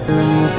Yanduma.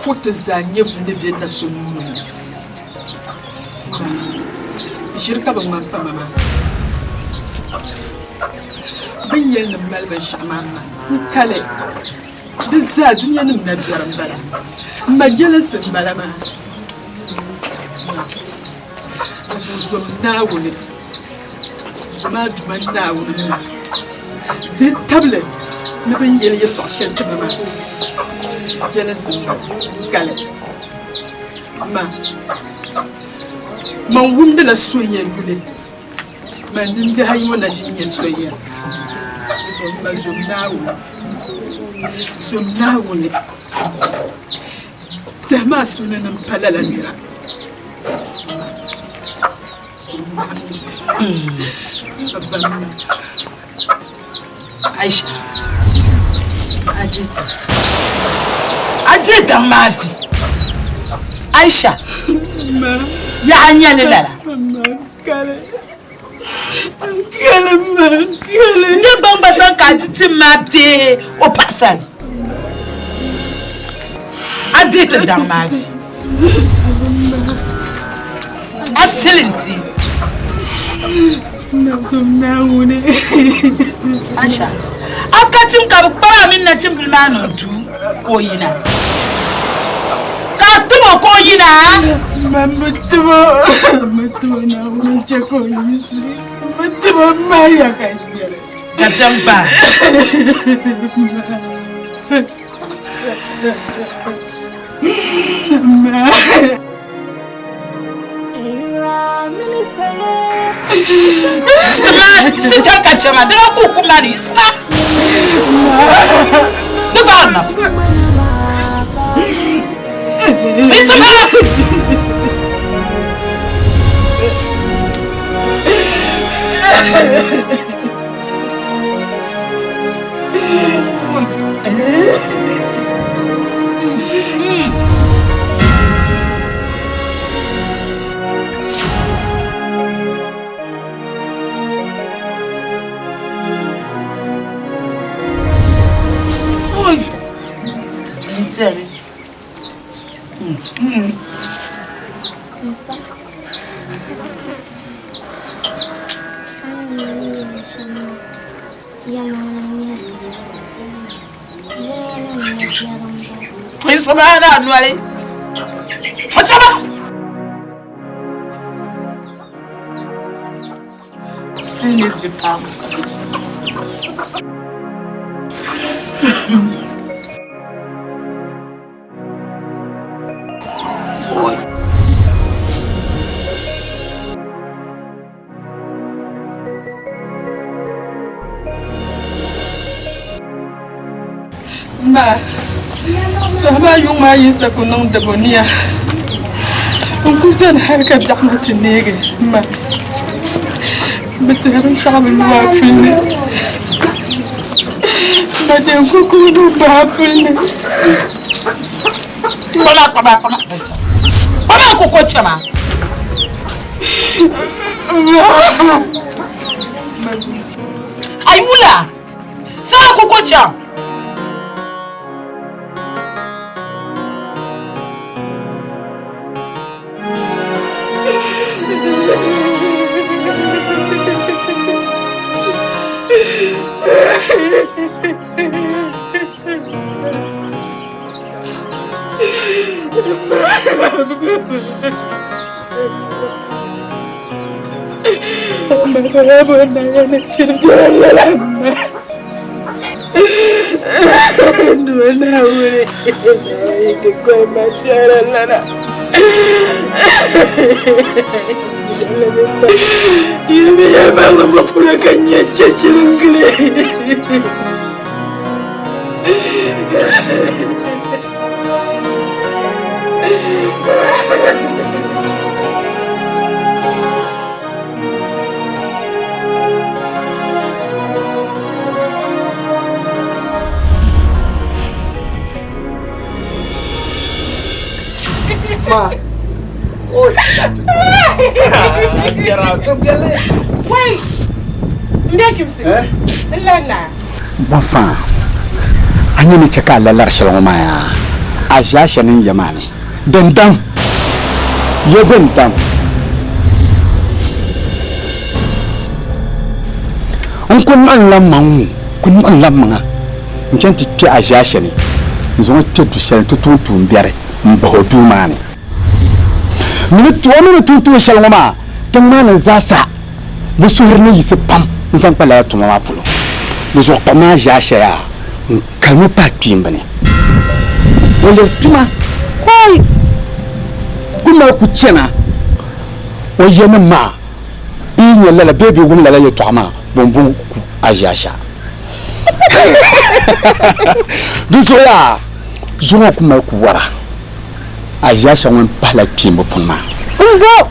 kuriti zaa nyɛvuli ni be na so nuu ni ŋɔ. Ma, ʒiri ka bɛ ŋma m-pa ma maa. Bɛ ni yɛli ni m mali binshɛɣu maa m ma, n ka li. Di zaa dunianim nabiɛri m-bala. M ma jɛlinsi m-bala maa. Ma, n zuɣu zom Naawuni, zom a Duuma Naawuni m ma. Dihi tabili ni bɛ ni yɛli yɛtɔɣ shɛli ti ma maa jɛlinsi m-bala, n ka li. Ma, man wumdila soya yuli. Man nimbihi ayi ŋɔ na ʒi n-nyɛ soya. Di zuɣu m ma zom Naawuni, zom Naawuni. Tɛhi maa suuni ni m-pa lala nira. Ma, zom Naawuni, a ba m ma. Aisha, a di ti a di daŋ maa vi Aisha yaɣa nyɛli lala n gbaŋ ba sani ka a di tim maa bee o paɣa sani a di ti daŋ maa vi a silinti Aisha a ka tim ka bi kpari a mini nachimbili maa niŋ duu ka o yina ka a tim o ka o yina Man bi tim o bi tim o Naawuni chɛ ka o yiɣisi bi tim o maaya ka nyɛli dabiɛm gbaai Si chɛm ka chɛma di lahi ku kum maa ni yisima di baɣa na yisima. Soma noli. Soma. Ti ni vi pam ka bɛ Ma, sɔhi maa yuŋ maa yi sa ku niŋ dabo nia. N ku zani hal ka biɛɣu na ti neegi ma. Bɛ tihi binshɛɣu bɛ lu a puli ni. Ma dee n ku kuhi ni bahi a puli ni. Kpama kpama kpama kpama koko chɛma. Ayula saa koko chɛm. Ma. Oi. Jɛra suhupiɛlli. Wai! N bɛ kimsi. N lan naa. N ba faa, a nya ni chɛ ka a la lari shɛli ŋɔ maa yaa? A ʒiasha ni n ya maa ni, din dam, ya din dam. N ku niŋla maŋ ŋɔ, ku niŋla maŋa n-chaŋ ti kpe a ʒiasha ni n-zaŋ o kpe du shɛli nti tuun tuumbiɛri m-bahi o duu maa ni. O mi ni tum tuun shɛli ŋɔ maa, tiŋ maa ni zaasa bɛ suhuri ni yiɣisi pam n-zaŋ kpa lala tuma maa polo. Di zuɣu kpam maa ʒiashɛya n-kalimi pahi kpiimba ni. O liri tuma kɔi ku mali ku chana o yanim maa bɛ yi nya lala bee bɛ wum lala yɛtɔɣa maa, bɔmbɔŋɔ ku ku a ʒiasha. Di zuɣu yaa zuŋɔ ku mali ku wara. A ʒiasha ŋɔ m-pahila kpiimba puni maa. M-bo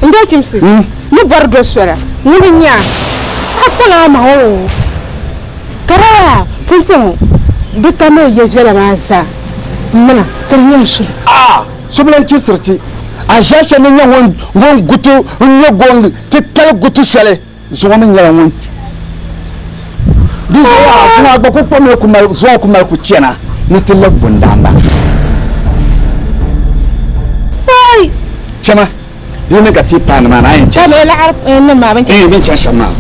n-doo chimsi ni bɔri do sola ŋuni n-nyɛ a? A kpaŋ a maŋa oo! Ka daa pumpɔŋɔ di tammi ya viɛla maa zaa m-mina ti di nyɛ n suli. A so bi lan chisiri ti. A ʒiasha ni nyɛ ŋun guti n-nyɛ gooni titali guti shɛli. Zuŋɔ mi nyɛla ŋun di zuɣu yaa zuŋɔ a gba ku kpɔmi ku mali zuŋɔ ku mali ku chana ni ti lab bundaamba. Oi! Chama di yi niŋ ka ti paai nimaani a yɛn chani shɛm. Laɣiri nim maa bɛ ni chani shɛm maa.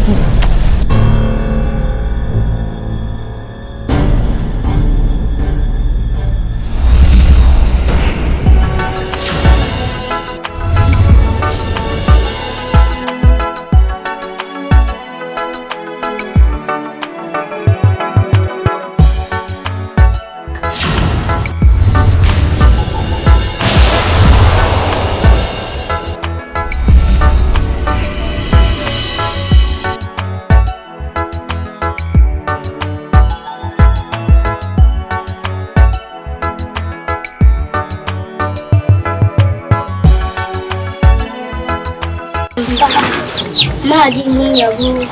Maa di yuun ya bu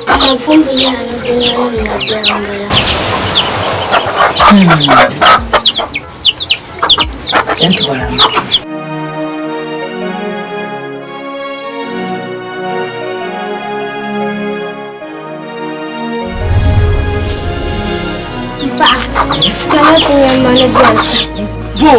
amaa pun bi nyɛla ni dunianim nabiɛri m-bala. Paɣa, kana ti nya ma ni bɔri shɛm. Bo!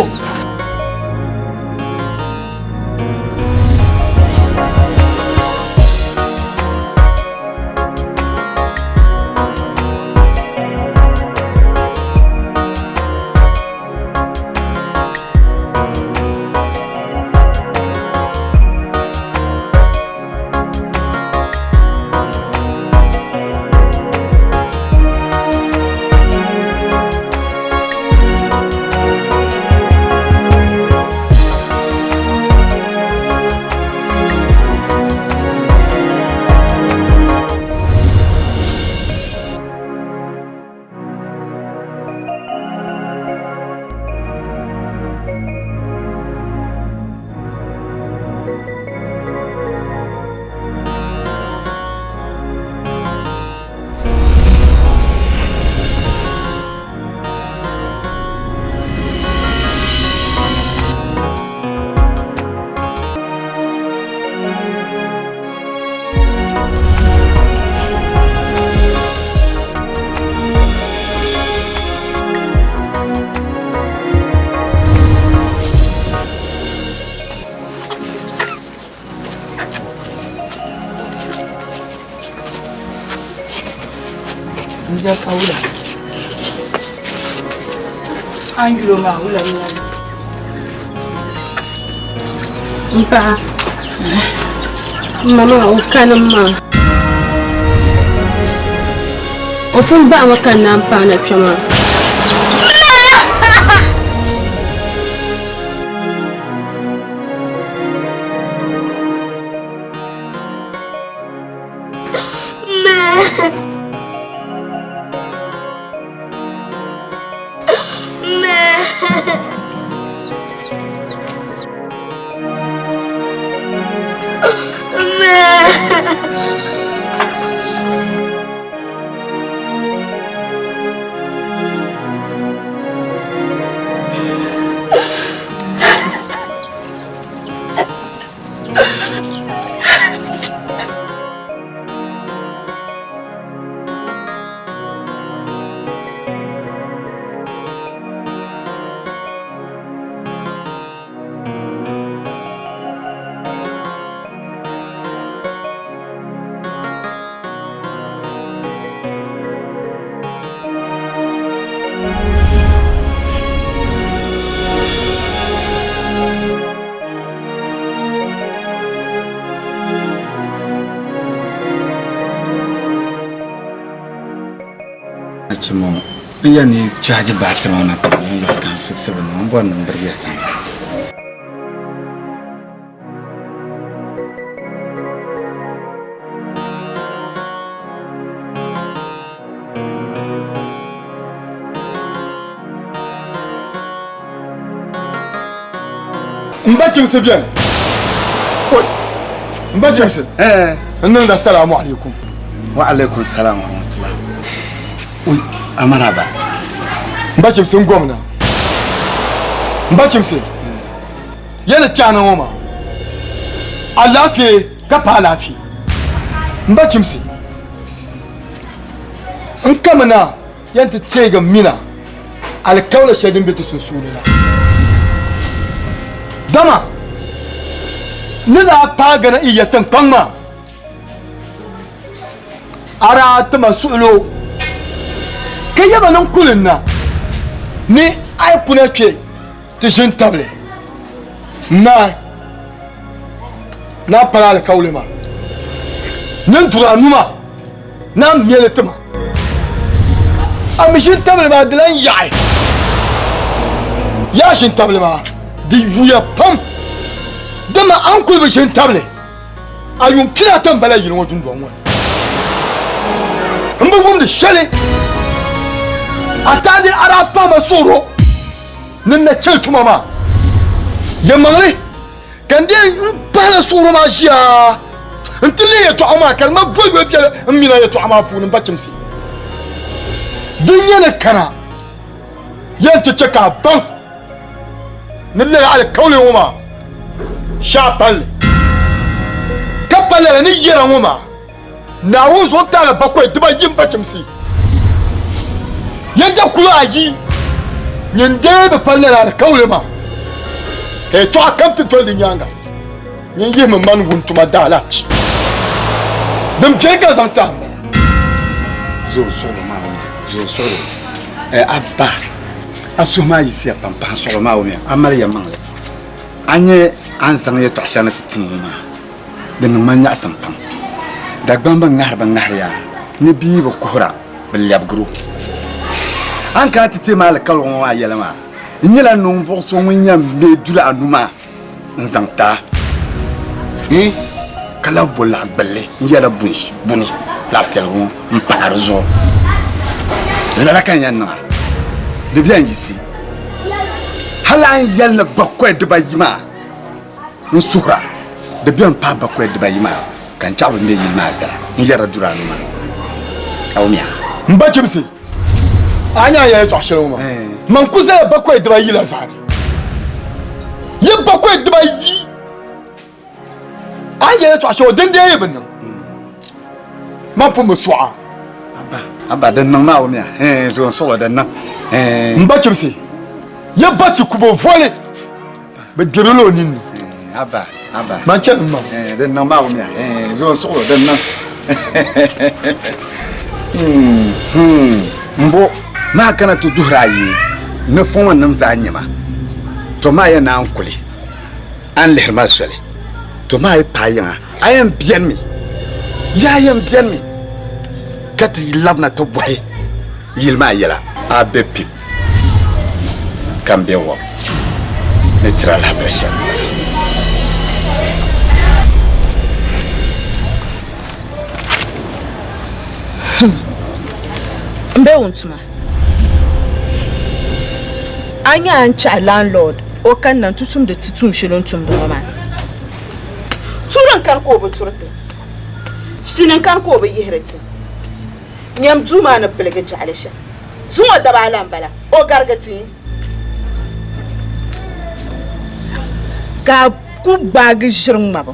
N bia ka wula a ni yuli o maa wula n-nyɛ li? M paɣa, m ma maa o kani m maa. O pun baɣimi ka n naan paana kpe maa. N yɛli ni chaaji baatiri ŋɔ na ti ma ni lɔri ka n fikisi bini ŋɔ, n bɔri ni m birigiya sambani. N ba chimsi beni. Oi, n ba chimsi. Eh. N niŋda salaamu alaikum. Wa alaikum salam wa rahmatullah. Oi, amana ba. N ba chimsi n gomna. N ba chimsi. Yɛli kpɛɣu ŋɔ maa, alaafee ka pa alaafee. N ba chimsi. N kamina yɛn ti teegi m mina alikauli shɛli din be ti sunsuuni la. Dama n ni daa paagina n ya tiŋkpaŋ maa, a daa ti ma suɣilo ka yɛma ni n kuli na ni a yi kuna kpe ti ʒini tabili naai ni a pali alikauli maa ni n duri a nuu maa ni a mɛli ti ma. A mi ʒini tabili maa di lan yaɣi yaa ʒini tabili maa di yuya pam dama a ni kuli bi ʒini tabili a yuun pina ata m-bala yili ŋɔ dundɔŋ ŋɔ ni. M bi wumdi shɛli a taandi a daa paai ma suɣiro ni n na chɛli tuma maa. Yɛlimaŋli ka n dee n pahila suɣuro maa ʒiya n ti lihi yɛtɔɣa maa ka di ŋma boli boli biɛla n mina yɛtɔɣa maa puuni m ba chimsi. Din nyɛ ni kana yɛn ti chɛ ka a baŋ ni lala alikauli ŋɔ maa shɛhi palli ka pa lala ni yɛra ŋɔ maa. Naawuni zuɣu n-taali bakɔi dibayi m-ba chimsi. Yɛda kul ayi nyin deei bi pali lala alikauli maa, ka yɛtɔɣa kam ti doli di nyaaŋa. Nyin yihimi mani wuntuma daalahichi din beni ka zaŋ ti a m-bala. Zooi suɣilo maa wumiya, zooi suɣilo. Eh, a ba, a suhu maa yiɣisiya pam pahi suɣilo maa wumiya, a mali yɛlimaŋli. A nya a ni zaŋ yɛtɔɣ shɛli na ti ti ma ŋɔ maa, di niŋ ma nyaɣisim pam. Dagbamba ŋahiri bi ŋahiriya ni bia yi bi kuhira, bɛ lɛbigir o. A ni kana ti teei ma alikauli ŋɔ maa yɛla maa, n nyɛla ninvuɣ so ŋun yɛn me duri a nuu maa n-zaŋ ti a, ka lahi bo laɣ gbilli n-yɛla buni laɣ piɛligu ŋɔ m-pahi di zuɣu. Lala ka n yɛn niŋ a, di bɛn yiɣisi hal a ni yɛli ni bakɔi dibayi maa n suhira, di bɛn paai bakɔi dibayi maa ka n chaɣ bi me yili maa zali n yɛrila duri anu maa. A wumya? M ba Chimsi, a nya a yɛli yɛtɔɣ shɛli ŋɔ maa, man ku zala bakɔi dibayi la zaani. Yi bakɔi dibayi A ni yɛli yɛtɔɣ shɛli ŋɔ, dindee yi bi niŋ, man pun bi sɔɣ a. Abba, abba, din niŋ maa wumya, hɛɛn, zo n-sɔɣ o, din niŋ, hɛɛn. M ba Chimsi, yi ba ti ku bo voli, bɛ gbirila o ninni. Abba, abba. Man chani m maŋ. Hɛɛn, din niŋ maa wumya, hɛɛn, zo n-sɔɣ o, din niŋ. M bo, maa kana ti duhiri a yi ni fɔŋɔnim zaa nya ma, tɔ maa yɛn naan kuli. A ni lihiri ma soli, to maa yi paai yiŋa, a yɛn benimi? Yaa yɛn benimi ka ti labina ti bɔhi yili maa yɛla? A be pip ka m be wɔb ni tiri a lahibali shɛli m-bala. M be wuntuma. A nya a ni chahi landlord o kanna nti tumdi ti tuun shɛli o ni tumdi ŋɔ maa. Tuuri n-kani ka o bi turi ti. Fini n-kani ka o bi yihiri ti. Nyam duu maa ni piligi jaɣili shɛm. Zuŋɔ daba ala m-bala, o garigi ti. Ka a ku gbaagi ʒiri ŋmabu.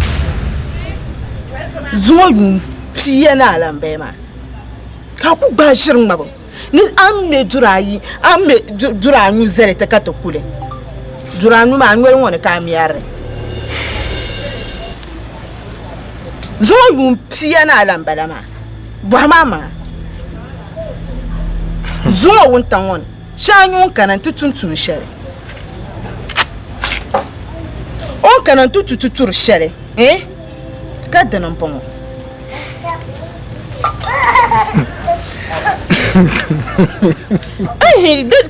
Zuŋɔ yuun pia ni ala m-bala maa. Ka a ku gbaai ʒiri ŋmabu ni a ni me duri ayi, a ni me duri anu zali ti ka ti kuli. Duri anu maa, noli ŋɔ ni ka a mɛri li. Zuŋɔ yuun pia ni ala m-bala maa, bɔhim a maŋa. Zuŋɔ wuntaŋ ŋɔ ni, shee a yuun kana nti tum tuun shɛli. O ni kana nti tu ti turi shɛli, eh, ka dini m-bɔŋɔ.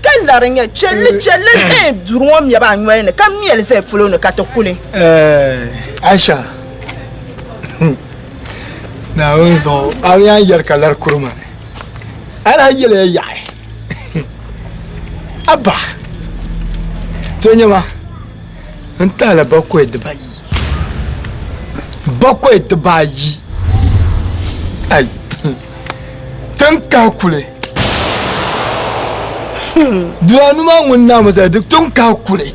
Ka lari nyɛ chɛlli chɛlli duri ŋɔ mɛbu a noli ni ka mɛli zali polo ni ka ti kuli. Aisha, Naawuni zuɣu a bi yan yɛri ka lari kuri ma ni. A lahi yɛliya yaɣi. Abba, to nyɛ ma n tahila bakɔi dibayi. Bakɔi dibaayi. Ai, tin kahi kuli. Duraanu maa ŋun naami zali di tin kahi kuli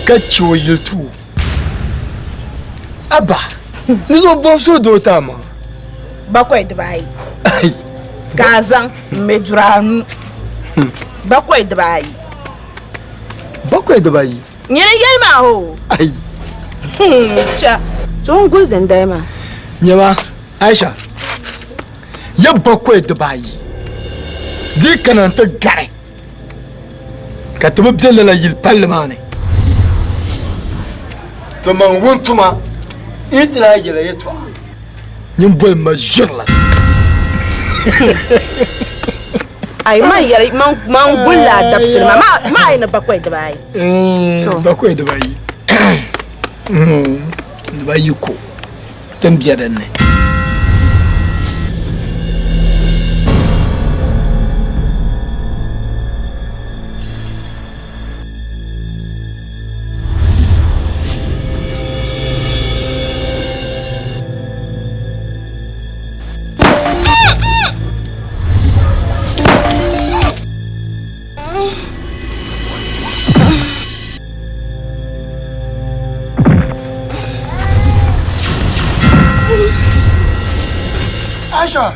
ka chɛ o yili ti o. Abba, ni zuɣu bɔbu so doo ti ama. Bakɔi dibaayi. Ai. Ka a zaŋ m-me duraanu. Bakɔi dibaayi. Bakɔi dibaayi. Nyini yɛli maa hoo. Ai. Cha. To n guli dindali maa. Nyɛma, Aisha, ya bakɔi dibaayi di kana n-ti gari ka ti bi be lala yili palli maa ni. To maŋ wun tuma n ti lahi yɛla yɛtɔɣa nyin boli ma ʒirila. Ai man yɛli man guli la dabisili maa maa yi ni bakɔi dibaayi. Bakɔi dibaayi dibaayi ko tin bɛ din ni. Aisha!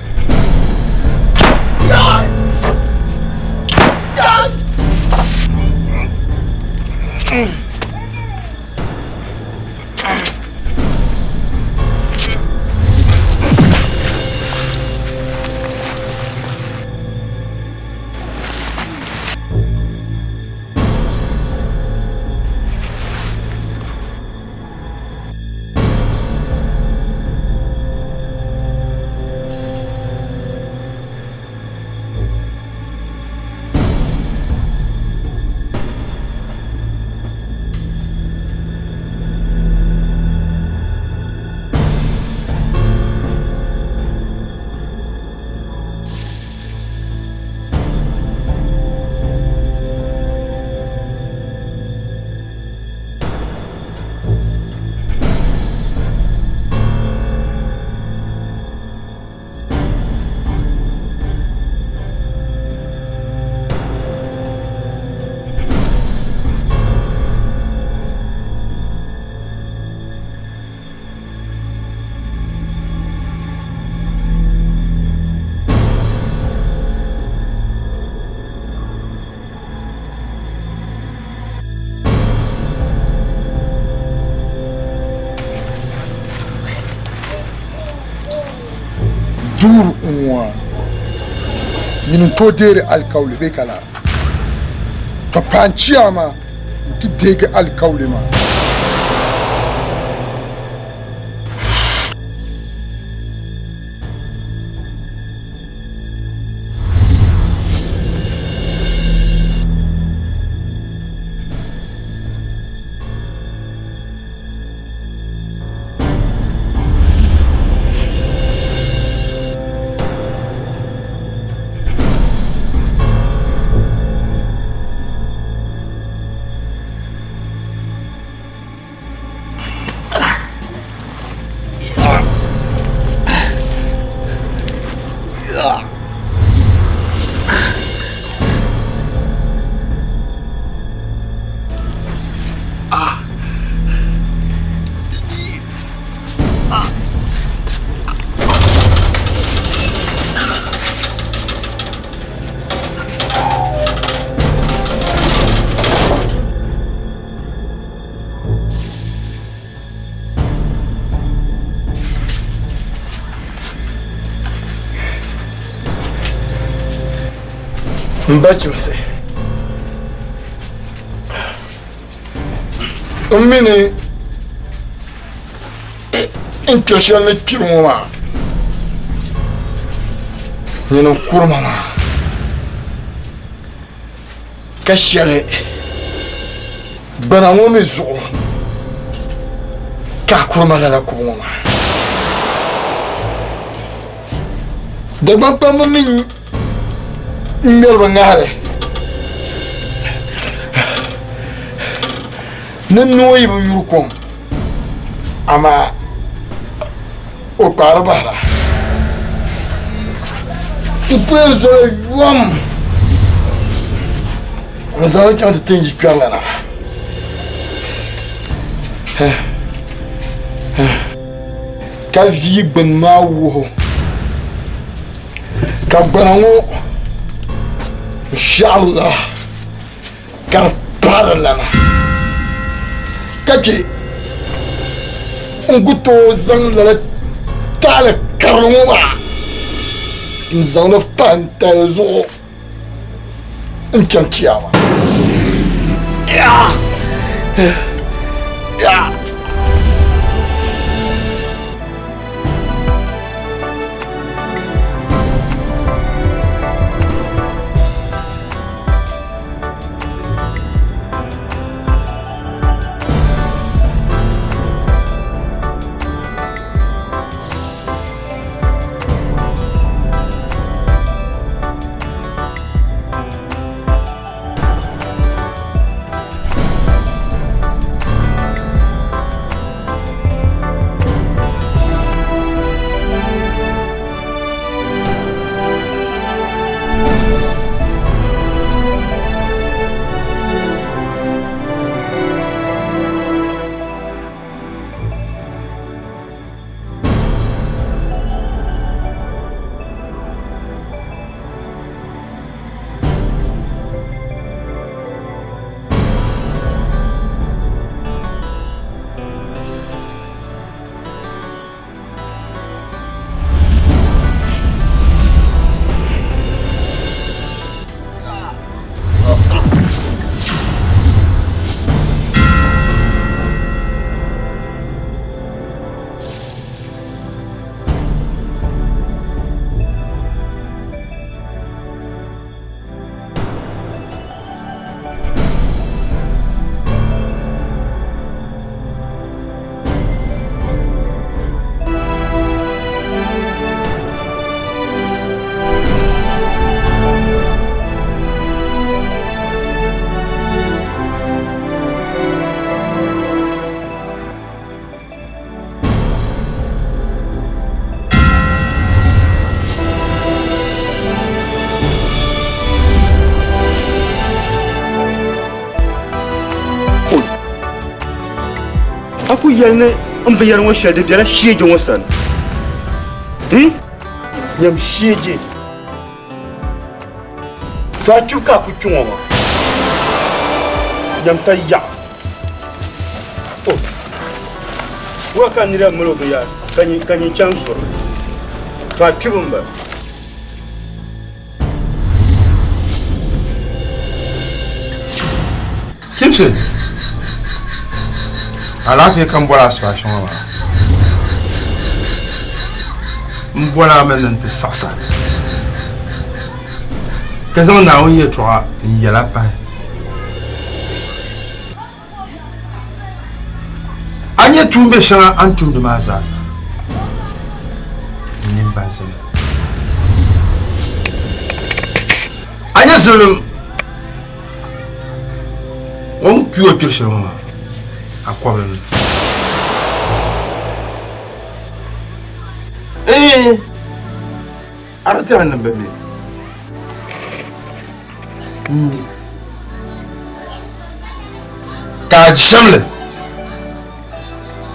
Duuri n-ŋɔ nyini n-tooi deeri alikauli bee ka laa? Ka paai chiyaama nti deegi alikauli maa. M ba Chimsi, m mi ni n kpiri shɛli ni kpiri ŋɔ maa. Nyini n-kuri ma maa, ka shɛli gbana ŋɔ mi zuɣu ka a kuri ma lala kubu ŋɔ maa. Dagbaŋ kpamba mi ŋmɛri bi ŋahili ni noo yi bi nyuri kom amaa o kpaari bahira. Ti pun zola yom n-zaŋ li chaŋ ti tin yikpɛrilana. Ka vii gbini maa wuhi o, ka gbana ŋɔ n-shɛɣirila ka di pahi di lana ka chɛ n ku tooi zaŋ lala taali karili ŋɔ maa n-zaŋ li pa n tali zuɣu n-chaŋ chiyaama. A ku yɛli ni n binyɛra ŋɔ shɛli di bela sheeje ŋɔ sani. Hmm? Nyam sheeje. To a kpibu ka a ku kpi ŋɔ maa. Nyam ka yaɣa. Oh. Wula ka nira mali o binyɛra ka nyin chaŋ zuri. To a kpibu m-bala. Chimsi, alaafee ka m bɔri asiba shɛŋa maa. M bɔri a mi ni n ti saɣisa ka zaŋ Naawuni yɛltɔɣa n yɛl a pahi. A nya tuumbe shɛŋa a ni tumdi maa zaasa, n nini baŋsim ni. A nya zibilim o ni kpi o kpiri shɛli ŋɔ maa, a kɔbili ni. Ee, a di tɛha ni m bi mi. N mi. Ka a shɛm li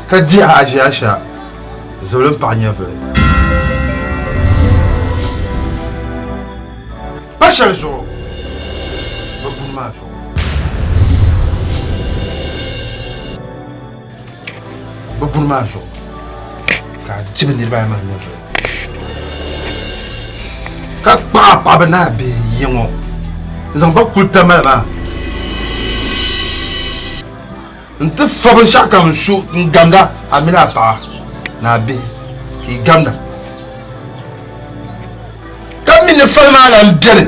ka dihi a ʒiya shɛha zibilim paɣa nyɛvili. Pa shɛli zuɣu bɛ buni maa zuɣu. Bɛ buni maa zuɣu ka a di bɛ niriba ayi maa nyɛvili ka kpaɣi a paɣiba ni a bihi yiŋɔ n-zaŋ ba kuli Tamale maa nti fa binshɛɣukam n-su n-gamda a mini a paɣa ni a bihi ka yi gamda. Ka mi Ni fali maa lan beni.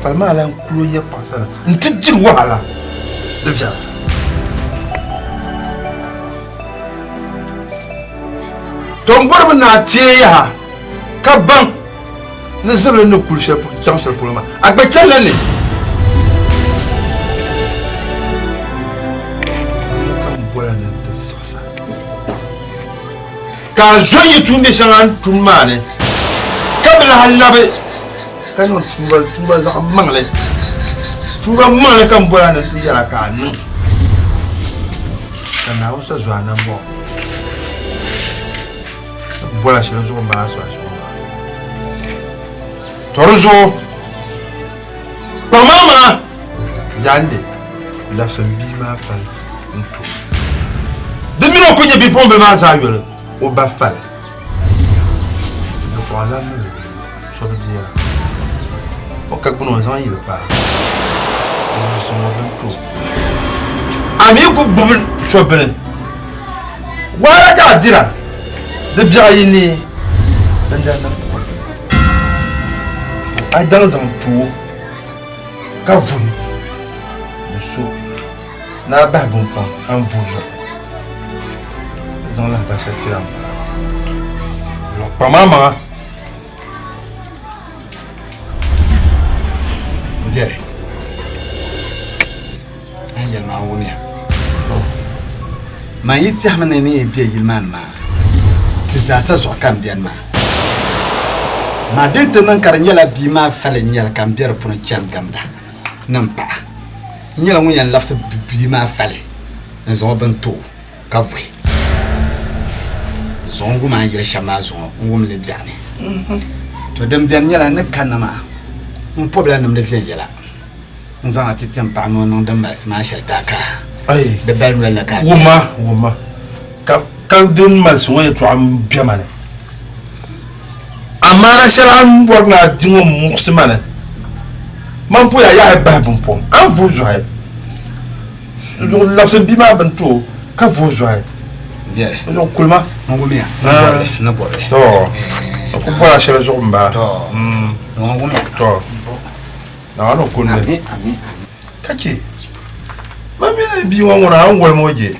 Fali maa lan kul o ya paɣa sani nti diri wahala. Di viɛla. To m bɔrimi ni a teei yaha ka baŋ ni zibili ni kuli chaŋ shɛli polo maa, a gba chanila ni. Ka m bɔla ni n ti siɣis a, ka a zo yi tuumbiɛ shɛŋa a ni tum maa ni, ka bi lahi labi ka niŋ tuuba, tuuba zaɣ maŋli, tuuba maŋli ka m bɔla ni n ti yɛl a ka a niŋ, ka Naawuni sa zo a nambɔɣu. Bɔla shɛli zuɣu m-bala a sɔɣi shɛŋa maa. Tɔ di zuɣu kpaŋ maa yaandi labisi m bia maa fali n-ti o. Di mini o ku nyɛ bipuɣimbila maa zaa yoli o ba fali. Bipuɣiŋlan mi bi so bi di yɛla. O ka gbuni o zaŋ yili paai o zaŋ o bini ti o. A mi ku gbubi so bini wahala ka a dira di biɛɣu yi neei bindira ni puɣi a daŋ zaŋ ti o ka vuhi di so ni a bahi binkom a ni vuhi zuɣu ni zaŋ lahabali shɛli kpɛra m-bala kpaŋ maŋa. N biɛri a ni yɛli maa wumiya man yi tɛhimi ni ni yi be yili maa ni maa ti zaasa zuɣu ka n beni maa amaa di ti niŋ ka di nyɛla bia maa fali n-nyɛli ka m be di puuni chani gamda ni m paɣa n nyɛla ŋun yɛn labisi bia maa fali n-zaŋ o bini ti o ka vuhi zuɣu n-gum a ni yɛli shɛm maa zuɣu n-wum li biɛɣuni. To din beni nyɛla n ni kanna maa m pɔbila nimdi viɛnyɛla n-zaŋ a ti ti m paɣa ni o niŋ din malisi maa shɛli ti a ka di bali noli ni ka a kpi. Wumma, wumma, ka din malisi ŋɔ yɛtɔɣa m-be ma ni, amaa shɛli a ni bɔri ni a di ŋɔ m-muɣisi ma ni, man poya yahi bahi pumpɔŋ, a ni vuhi zɔhi. N zuɣu labisi n bia maa bini ti o ka vuhi zɔhi. Biɛri. N zuɣu kulima. N wumiya. N ni bɔbi. To. N ku bɔla shɛli zuɣu m bala. To. N wumiya. To. Naawuni ni kundi. Amin amin. Ka chɛ man mini bia ŋɔ ŋuna a ni wolimi o je.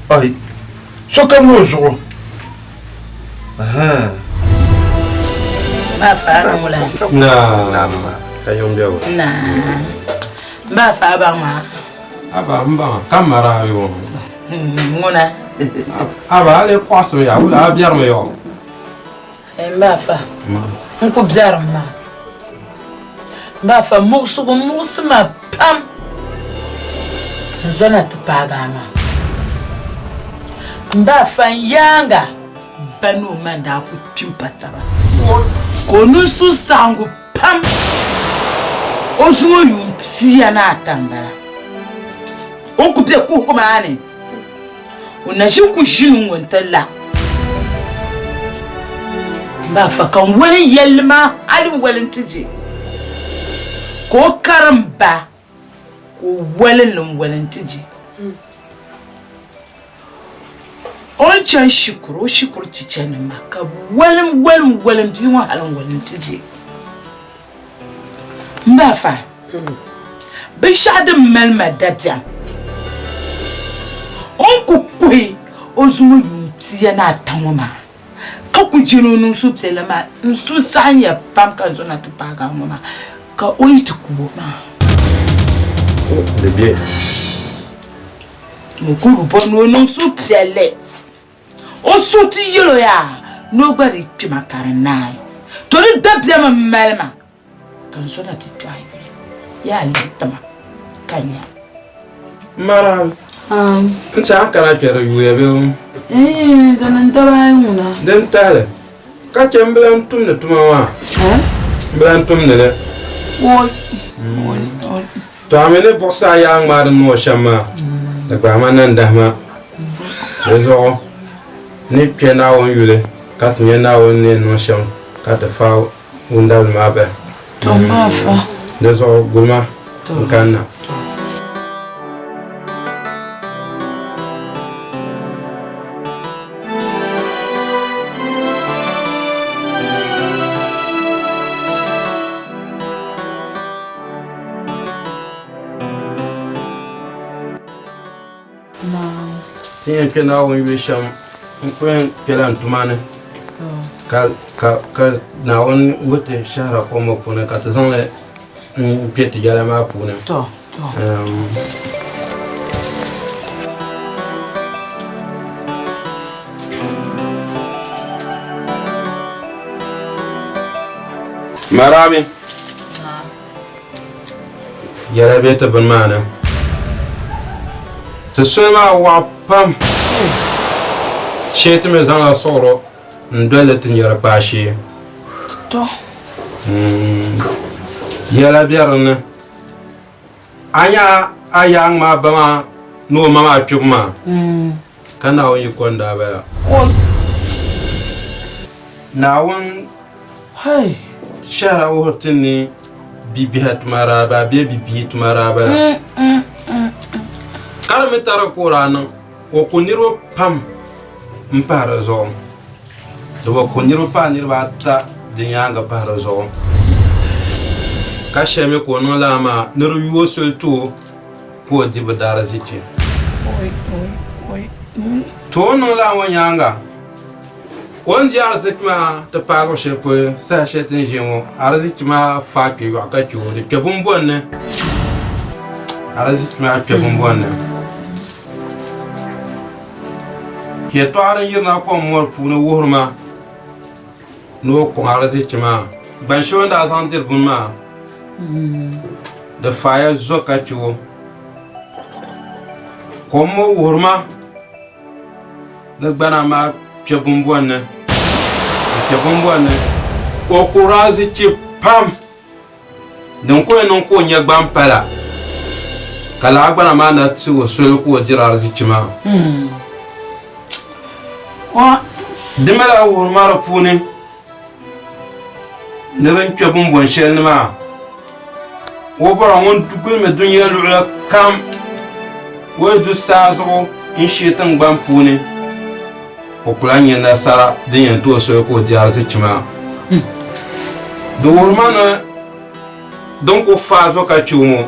Ai sokam ni o zuɣu. Ahan. Ba fa ŋula. Naa. Ka yuŋ bɛ Naa. Ba fa baŋ maa. Aba n baŋ ka mara ayo. Ŋuna. Aba a lee kɔɣisimi ya wula a biɛrimi yɔ. N ba fa n ku biɛrim maa. Ba fa muɣisigu muɣisi ma pam n zona ti paagi a maa. N ba fa n yaaŋa ba ni o ma n daa ku kpi m-pa taba ka o niŋ suhusaɣiŋgu pam. O zuŋɔ yuun pia ni ata m-bala. O ni ku be kuhigu maa ni, o na ʒi n-ku ʒini ŋ-ŋɔ nti la. M ba fa ka n wali yɛlli maa hali n-wali nti je, ka o karim ba ka o wali li n-wali nti je. O ni chaŋ shikuru, o shikuru chichanima maa ka bɛ wali n-wali n-wali m bia ŋɔ hali n-wali nti je. M ba fa, binshɛɣu din mali ma dabiɛm, o ni ku kuhi o zuŋɔ yuun pia ni ata ŋɔ maa, ka ku jɛli o niŋ suhupiɛlli maa, n suhu saɣinya pam ka n zo na ti paagi a ŋɔ maa, ka o yi ti ku o maa. Di be. N kul bi bɔri ni o niŋ suhupiɛlli. O suhu ti yɛl o yaa ni o gba di kpima ka di naai. To di dabiɛm m-mali ma ka n zo na ti kpe a yuli. Yaa lihi ti ma ka nya. Mara, n ti a kana kpe di yuuya bee? Ɛɛn, di niŋ daba ayi ŋuna. Din tahili, ka chɛ m bi lan tumdi tuma maa. M bi lan tumdi li. Oi! To a mi ni buɣisi a yaa ŋmaai di niŋ o shɛm maa, di gbaai ma nandahima. Di zuɣu n ni kpe Naawuni yuli ka ti nya Naawuni ni yɛn niŋ shɛm ka ti faai wundabili maa bahi. Di zuɣu guli ma n kanna. Ti yɛn kpe Naawuni yuli shɛm n ku yɛn kpela n tuma ni ka ka ka Naawuni wuhi ti shɛhira kom ŋɔ puuni ka ti zaŋ li n kpe ti yɛla maa puuni. To, to. Um, Marabi. Yɛla be ti bini maa ni. Ti soli maa waɣa pam. Shee ti mi zaŋla suɣuro n doli li ti nyɛri kpaashee. To. Yɛla be di ni. A nya a yaa ŋmaa ba maa ni o ma maa kpibu maa, ka Naawuni yiko n-daa bala. Naawuni shɛhira wuhiri ti ni bibihi tuma daa bala bee bibia tuma daa bala. Ka di mi tari ka o daa niŋ, o ku niriba pam m-pahi di zuɣu. Di bi ku niriba paai niriba ata di nyaaŋa pahi di zuɣu. Ka shɛli mi ka o niŋ lala maa ni di yooi soli ti o ka o di bɛ daarzichi. To o ni niŋ lala ŋɔ nyaaŋa, o ni di arzichi maa ti paai luɣ shɛli polo saha shɛli ti ni ʒiya ŋɔ, arzichi maa faai kpe yɔɣu ka chɛ o, di kpe bumbɔn ni. Arzichi maa kpe bumbɔn ni. Yɛtɔɣa din yirina kom mɔri puuni wuhiri ma ni o kɔŋ arzichi maa. Gban shɛli o ni daa zaŋ diri buni maa, di faaya zo ka chɛ o. Kom ŋɔ wuhiri ma ni gbana maa kpe bumbɔn ni. Di kpe bumbɔn ni. O kuhiri arzichi pam. Din ku yɛn niŋ ka o nya gbaŋ pala, ka lala gbana maa na ti o soli ka o diri arizichi maa. Di mi lahi wuhiri ma di puuni ni bɛ ni kpe bumbɔn shɛli ni maa, o bɔra ŋun gulimi dunia luɣili kam, o yi du saa zuɣu n-shee tiŋgbani puuni. O ku lahi nya nasara din yɛn ti o soli ka o di arizichi maa. Di wuhiri ma ni din ku faai zo ka kpe o ŋɔ,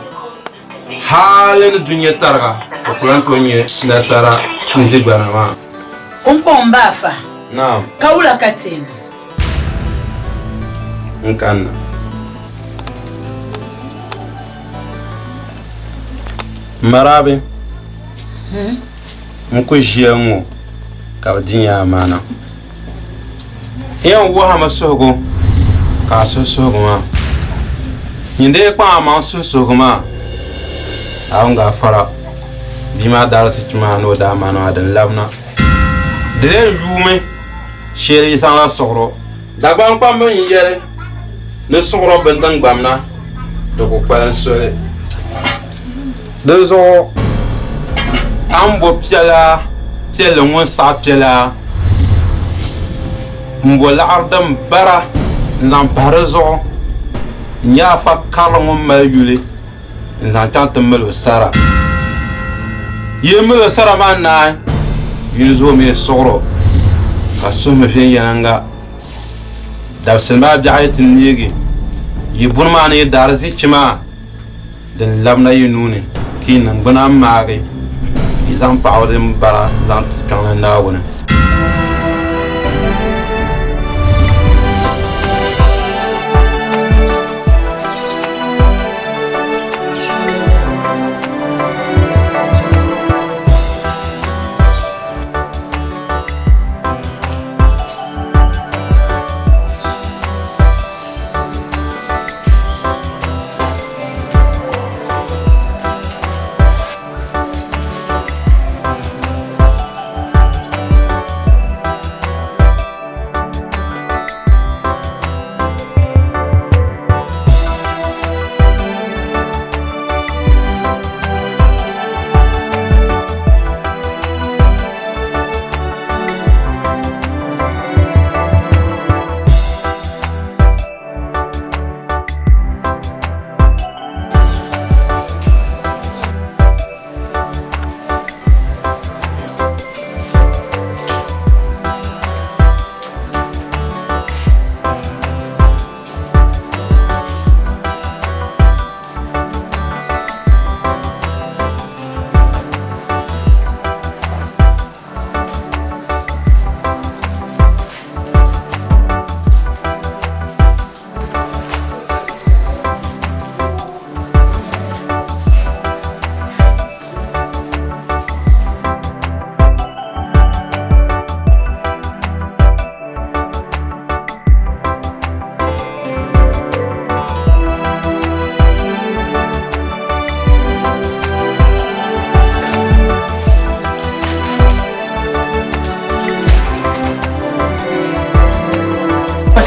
hali ni dunia tariga, o ku lahi tooi nya nasara n-di gbana maa. Pumpɔŋ m ba Afa, Naam. ka wula ka ti yɛn niŋ? N kanna. Marabi. N ku ʒiya ŋ-ŋɔ ka bɛ di nya amaana. N yɛn wuhi a mi suhigu ka a suhi suhigu maa. Nyin dee kpaŋ amaŋ suhi suhigu maa, Naawuni gaafara bia maa daarisichi maa ni o daa amaana maa din labina. Di lee yuumi shee yi zaŋla suɣuro. Dagbaŋ kpamba n-yɛli ni suɣuro bini tiŋgbamna di ku kpalim soli. Dinzuɣu a ni bo piɛlaa piɛlli ŋun saɣi piɛlaa m-bo laɣiri din bara n-zaŋ pahi di zuɣu n-nyɛ afa karili ŋun mali yuli n-zaŋ chaŋ ti mali o sara. Yi mali o sara maa naai, yi zoomi suɣir o ka suhimi viɛnyɛliŋga. Dabisili maa biɛɣu yi ti neegi yi buni maa ni yi daarzichi maa. Din labina yi nuu ni, ka yi niŋgbuna maagi, yi zaŋ paɣibu din bara zaŋ ti Kpiɔŋlan Naawuni.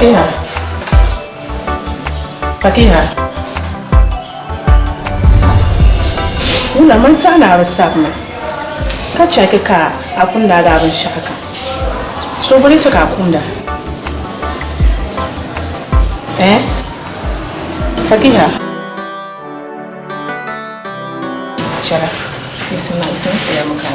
Fakiha. Fakiha. Wula man tiɛhi ni a bi sabimi ka chɛki ka a kumdi a daa binshɛɣu kam. So bɔ lee chɛ ka a kumda? Eh? Fakiha. Chɛla. Yiɣisima, yiɣisimi fiɛbi ka.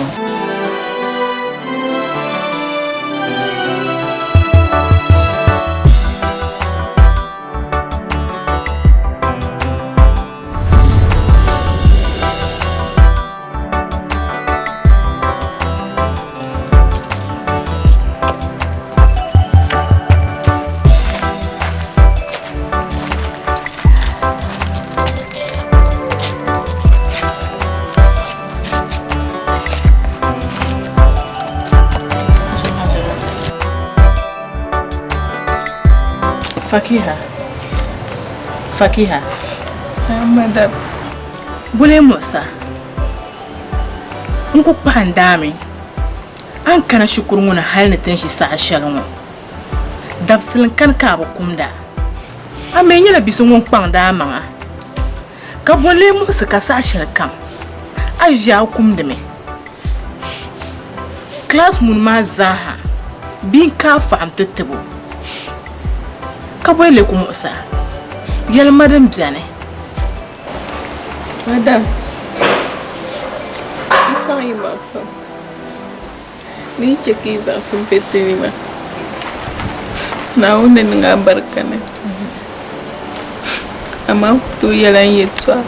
Fakiha. Fakiha. Madam. Bole muɣisa. N ku kpahi n daami. A ni kana shikuru ŋɔ ni hali ni ti ni ʒi saha shɛli ŋɔ. Dabisili n-kani ka a bi kumda. A mi nyɛla bi so ŋun kpaŋdi a maŋa. Ka bɔ n-lee muɣisi ka saha shɛli kam a ʒiya a kumdimi? Class muni maa zaaha bia n-ka a faɣim ti tib o, ka bɔ lee ku muɣis a? Yɛlima din beni. Madam, m paɣ yi ma pam. Di yi chɛ ka yi zaɣisi m-be ti ni maa, Naawuni ni niŋ a barika ni. Amaa n ku tooi yɛl a n yɛtɔɣa.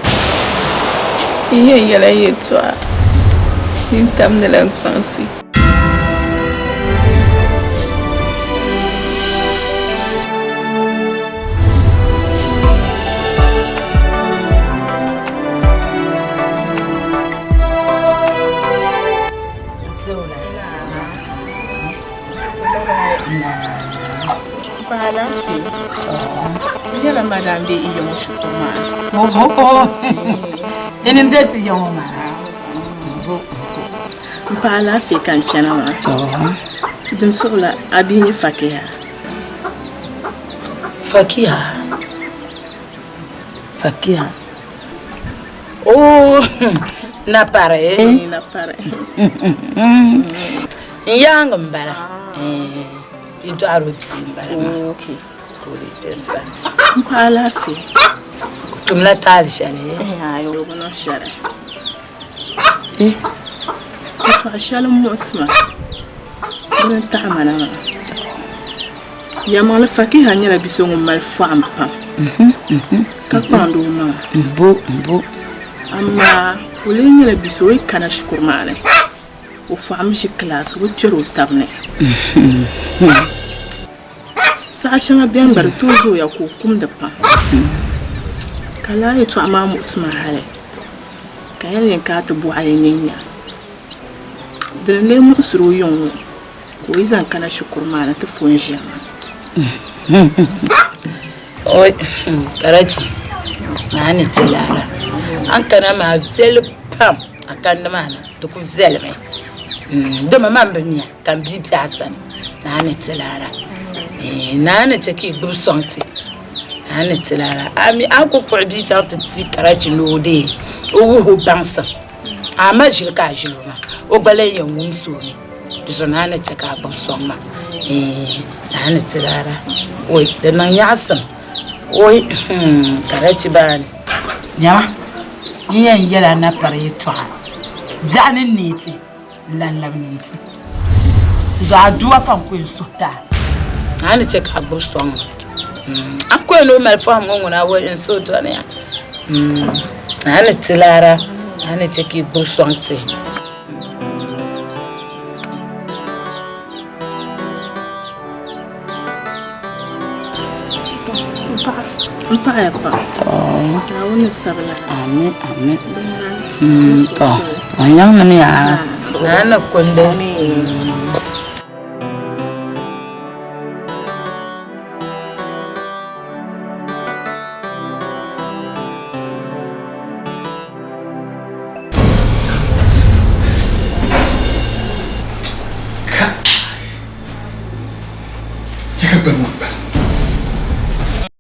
N yɛn yɛl a yɛtɔɣa din tam ni la n-kpaŋsi. Nyɛla madam bɛ yi ŋɔ shikuru maa ni. Nim bɛ ti yi ŋɔ maa. M paɣa alaafee ka n chana maa. Dim suɣula a bia nyɛ Fakiha. Fakiha. Fakiha. Oh, na pari. Eh, na pari. N yaangi n bala. Eh, i dɔɣiri o bia n bala maa. Oh, okay. Ka o lee bɛ n sani. M paɣa alaafee. O tumla taali shɛli. Eh, ayi, o bi niŋ shɛli. Eh, yɛtɔɣa shɛli m muɣisi ma. Dini n taɣi ma na maa. Yɛlimaŋli Fakiha nyɛla bi so ŋun mali fɔhim pam ka kpaŋdi o maŋa. Amaa o lee nyɛla bi so o yi kana shikuru maa ni o fɔhim ʒi kilaasi o bi kpɛri o taba ni. Saha shɛŋa beni gba di tooi zooya ka o kumdi pam ka lala yɛtɔɣa maa muɣisi ma hali ka n yɛli yɛn kana ti bɔhi a yi nini nya dini n-lee muɣisiri o yiŋ ŋɔ. Ka o yi zaŋ kana shikuru maa ni ti fo n-ʒiya maa. Oi, Karachi, naa ni ti laara. A ni kana maa viɛli pam, a kandi maa na, di ku viɛlimi. Dama man bi miya ka m bia be a sani, naa ni ti laara. Naa ni chɛ ka yi gbibi sɔŋ ti, naa ni ti laara. A mi a ku kpuɣi bia chaŋ ti ti Karachi ni o deei o wuhi o baŋsim, a ma ʒili ka a ʒili o maa, o gba lan yɛn wumsi o mi. Di zuɣu naa ni chɛ ka a gbubi sɔŋ ma naa ni ti laara oi di niŋ nyaɣisim oi karachi baani. Nyama, n yɛn yɛl a napari yɛtɔɣa biɛɣu ni neeti n-lan labi neeti. Di zuɣu aduwa ka n ku yɛn suhi ti a. Naa ni chɛ ka a gbubi sɔŋ ma. A ni ku yɛn ni o mali pɔhim ŋɔ ŋuna wai n suhu dɔniya. Naa ni ti laara, naa ni chɛ ka yi gbubi sɔŋ ti. N paɣaya pam. Naawuni ni sabila. Amin, amin. To, a nyaŋ ni yaa. Naa ni kundi.